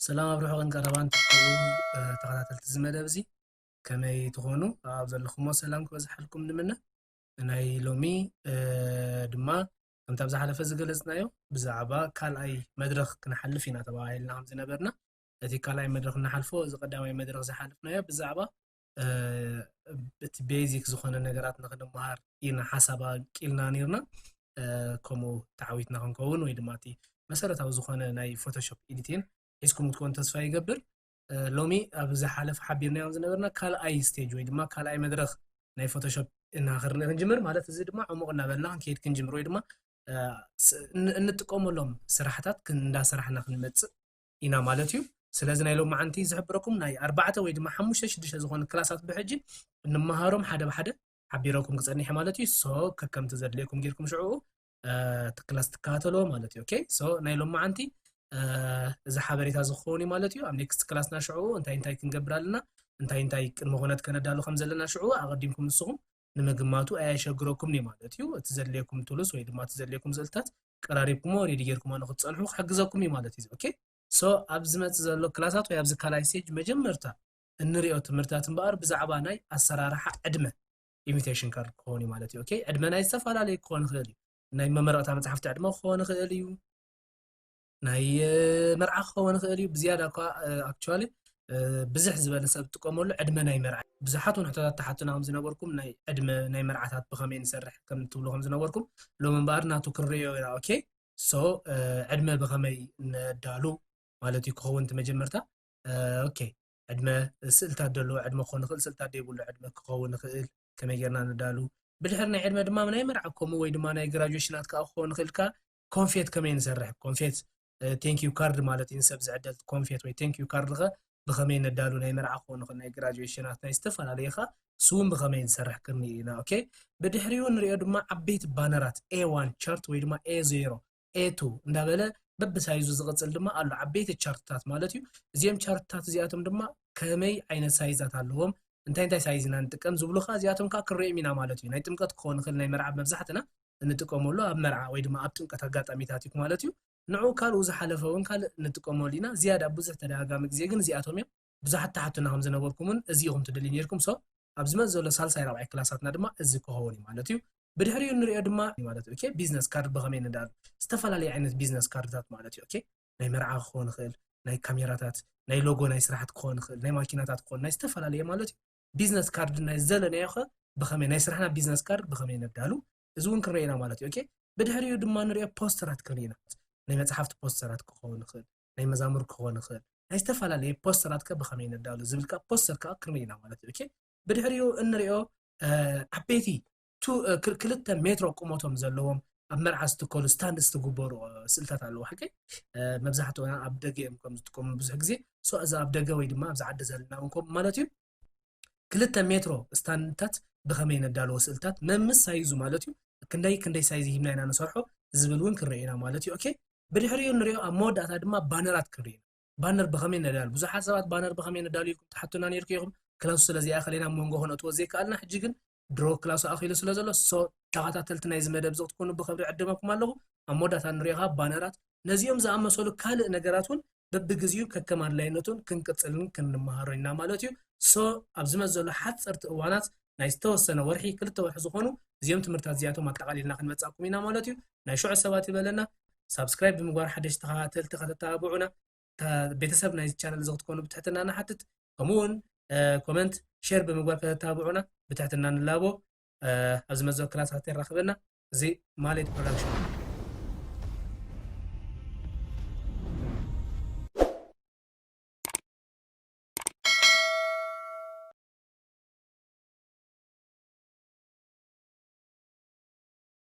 ሰላም ኣብ ርሑቕን ቀረባን ትርከቡ ተኸታተልቲ እዚ መደብ እዚ ከመይ ትኾኑ? ኣብ ዘለኹሞ ሰላም ክበዝሓልኩም ንምነ። ናይ ሎሚ ድማ ከምቲ ኣብ ዝሓለፈ ዝገለጽናዮ ብዛዕባ ካልኣይ መድረኽ ክንሓልፍ ኢና ተባሂልና ከም ዝነበርና፣ እቲ ካልኣይ መድረኽ እናሓልፎ እዚ ቀዳማይ መድረኽ ዝሓልፍናዮ ብዛዕባ እቲ ቤዚክ ዝኾነ ነገራት ንክንመሃር ኢና ሓሳብ ኣቂልና ነርና። ከምኡ ተዓዊትና ክንከውን ወይ ድማ እቲ መሰረታዊ ዝኾነ ናይ ፎቶሾፕ ኤዲቲን ሒዝኩም ክትኮኑ ተስፋ ይገብር። ሎሚ ኣብ ዝሓለፈ ሓቢርናዮም ዝነበርና ካልኣይ ስቴጅ ወይ ድማ ካልኣይ መድረኽ ናይ ፎቶሾፕ እና ክርንእ ክንጅምር፣ ማለት እዚ ድማ ዕሙቕ እናበልና ክንከይድ ክንጅምር ወይ ድማ እንጥቀመሎም ስራሕታት እንዳሰራሕና ክንመፅእ ኢና ማለት እዩ። ስለዚ ናይ ሎማዓንቲ ዝሕብረኩም ናይ ኣርባዕተ ወይ ድማ ሓሙሽተ ሽዱሽተ ዝኾኑ ክላሳት ብሕጂ እንመሃሮም ሓደ ብሓደ ሓቢረኩም ክፀኒሐ ማለት እዩ። ሶ ከከምቲ ዘድልየኩም ጌርኩም ሽዑ እቲ ክላስ ትከታተልዎ ማለት እዩ። ኦኬ፣ ሶ ናይ ሎማዓንቲ እዚ ሓበሬታ ዝኸውን እዩ ማለት እዩ። ኣብ ኔክስት ክላስና ሽዑ እንታይ እንታይ ክንገብር ኣለና፣ እንታይ እንታይ ቅድመ ኩነት ከነዳሉ ከም ዘለና ሽዑ ኣቐዲምኩም ንስኹም ንምግማቱ ኣየሸግረኩም እዩ ማለት እዩ። እቲ ዘድልየኩም ቱልስ ወይ ድማ እቲ ዘድልየኩም ስእልታት ቀራሪብኩሞ ሬዲ ጌርኩሞ ንክትፀንሑ ክሕግዘኩም እዩ ማለት እዩ። ኦኬ፣ ሶ ኣብ ዝመፅእ ዘሎ ክላሳት ወይ ኣብዚ ካልኣይ ስቴጅ መጀመርታ እንሪኦ ትምህርታት እምበኣር ብዛዕባ ናይ ኣሰራርሓ ዕድመ ኢንቪቴሽን ካርድ ክኸውን እዩ ማለት እዩ። ኦኬ፣ ዕድመ ናይ ዝተፈላለዩ ክኾን ይኽእል እዩ። ናይ መመረቕታ መፅሓፍቲ ዕድመ ክኸውን ይኽእል እዩ። ናይ መርዓ ክኸውን ይኽእል እዩ። ብዝያዳ እኳ ኣክቹዋሊ ብዝሕ ዝበለ ሰብ ዝጥቀመሉ ዕድመ ናይ መርዓ። ብዙሓት እውን ሕቶታት ተሓቱና ከም ዝነበርኩም ናይ ዕድመ ናይ መርዓታት ብኸመይ ንሰርሕ ከም ትብሉ ከም ዝነበርኩም ሎም እምበኣር ናቱ ክንርእዮ ኢና። ኦኬ፣ ሶ ዕድመ ብኸመይ ነዳሉ ማለት እዩ ክኸውን እቲ መጀመርታ። ኦኬ፣ ዕድመ ስእልታት ዘለዎ ዕድመ ክኸውን ይኽእል፣ ስእልታት ዘይብሉ ዕድመ ክኸውን ይኽእል፣ ከመይ ጌርና ነዳሉ። ብድሕሪ ናይ ዕድመ ድማ ናይ መርዓ ከምኡ ወይ ድማ ናይ ግራጁዌሽናት ከዓ ክኸውን ይኽእል። ከ ኮንፌት ከመይ ንሰርሕ፣ ኮንፌት ቴንክ ዩ ካርድ ማለት እዩ፣ ንሰብ ዝዕደል ኮንፌት ወይ ቴንክ ዩ ካርድ ከ ብኸመይ ነዳሉ፣ ናይ መርዓ ክኸውን ይኽእል፣ ናይ ግራጁዌሽናት፣ ናይ ዝተፈላለዩ ከ እሱ እውን ብኸመይ ንሰርሕ ክንርኢ ኢና። ኦኬ፣ ብድሕሪኡ ንሪኦ ድማ ዓበይቲ ባነራት ኤ ዋን ቻርት ወይ ድማ ኤ ዜሮ ኤ ቱ እንዳበለ በብሳይዙ ዝቕፅል ድማ ኣሎ፣ ዓበይቲ ቻርትታት ማለት እዩ። እዚኦም ቻርትታት እዚኣቶም ድማ ከመይ ዓይነት ሳይዛት ኣለዎም፣ እንታይ እንታይ ሳይዝ ኢና ንጥቀም ዝብሉ ከዓ እዚኣቶም ከዓ ክንሪኦም ኢና ማለት እዩ። ናይ ጥምቀት ክኸውን ይኽእል፣ ናይ መርዓ መብዛሕትና እንጥቀመሉ ኣብ መርዓ ወይ ድማ ኣብ ጥምቀት ኣጋጣሚታት እዩ ማለት እዩ። ንዑ ካልኡ ዝሓለፈ እውን ካልእ ንጥቀመሉ ኢና። ዝያዳ ብዙሕ ተደጋጋሚ ግዜ ግን እዚኣቶም እዮም። ብዙሓት ተሓቱና ከም ዝነበርኩም እውን እዚ ኢኹም ትደልዩ ነርኩም። ሶ ኣብ ዝመፅ ዘሎ ሳልሳይ ራብዓይ ክላሳትና ድማ እዚ ክኸውን እዩ ማለት እዩ። ብድሕሪኡ ንሪኦ ድማ ማለት እዩ። ኦኬ፣ ቢዝነስ ካርድ ብኸመይ ንዳሉ፣ ዝተፈላለዩ ዓይነት ቢዝነስ ካርድታት ማለት እዩ። ኦኬ፣ ናይ መርዓ ክኸውን ይኽእል፣ ናይ ካሜራታት፣ ናይ ሎጎ ናይ ስራሕቲ ክኸውን ይኽእል፣ ናይ ማኪናታት ክኸውን፣ ናይ ዝተፈላለየ ማለት እዩ። ቢዝነስ ካርድ ናይ ዘለናዮ ኸ ብኸመይ፣ ናይ ስራሕና ቢዝነስ ካርድ ብኸመይ ነዳሉ፣ እዚ እውን ክንርኢ ኢና ማለት እዩ። ኦኬ፣ ብድሕሪኡ ድማ ንሪኦ ፖስተራት ክንርኢ ኢና። ናይ መፅሓፍቲ ፖስተራት ክኸውን ይኽእል፣ ናይ መዛሙር ክኾን ይኽእል፣ ናይ ዝተፈላለየ ፖስተራት ከ ብኸመይ ነዳሉ ዝብል ከ ፖስተር ከ ክንርኢ ኢና ማለት እዩ። ኦኬ፣ ብድሕሪኡ እንሪኦ ዓበይቲ ክልተ ሜትሮ ቁመቶም ዘለዎም ኣብ መርዓ ዝትከሉ ስታንድ ዝትግበሩ ስእልታት ኣለዉ። ሓቀይ መብዛሕትኡ ኣብ ደገ እዮም ከም ዝጥቀሙ ብዙሕ ግዜ። ሶ እዚ ኣብ ደገ ወይ ድማ ኣብዚ ዓዲ ዘለና እውን ከምኡ ማለት እዩ። ክልተ ሜትሮ ስታንድታት ብኸመይ ነዳልዎ ስእልታት መምስ ሳይዙ ማለት እዩ። ክንደይ ክንደይ ሳይዝ ሂብና ኢና ንሰርሖ ዝብል እውን ክንርኢ ኢና ማለት እዩ። ኦኬ፣ ብድሕሪኡ ንሪኦ ኣብ መወዳእታ ድማ ባነራት ክንርኢ ኢና። ባነር ብኸመይ ነዳሉ? ብዙሓት ሰባት ባነር ብኸመይ ነዳሉ ኢልኩም ትሓቱና ነርኩ ኢኹም። ክላሱ ስለ ዘይኣኸለ ኢና መንጎ ከነእትዎ ዘይከኣልና። ሕጂ ግን ድሮ ክላሱ ኣኺሉ ስለ ዘሎ ሶ ተኸታተልቲ ናይዚ መደብ እዚ ክትኮኑ ብኸብሪ ዕድመኩም ኣለኹ። ኣብ መወዳእታ ንሪኦ ከዓ ባነራት ነዚኦም ዝኣመሰሉ ካልእ ነገራት እውን በብግዜኡ ከከም ኣድላይነቱን ክንቅፅልን ክንመሃሮ ኢና ማለት እዩ። ሶ ኣብ ዝመፅ ዘሎ ሓፀርቲ እዋናት ናይ ዝተወሰነ ወርሒ ክልተ ወርሒ ዝኾኑ እዚኦም ትምህርታት እዚኣቶም ኣጠቓሊልና ክንመፃኩም ኢና ማለት እዩ። ናይ ሽዑ ሰባት ይበለና። ሳብስክራይብ ብምግባር ሓደሽቲ ተኸታተልቲ ከተተባብዑና፣ ቤተሰብ ናይዚ ቻነል እዚ ክትኮኑ ብትሕትና ንሓትት። ከምኡ እውን ኮመንት፣ ሼር ብምግባር ከተተባብዑና ብትሕትና ንላቦ። ኣብ ዝመፅእ ክላሳት የራኽበና። እዚ ማሌት ፕሮዳክሽን።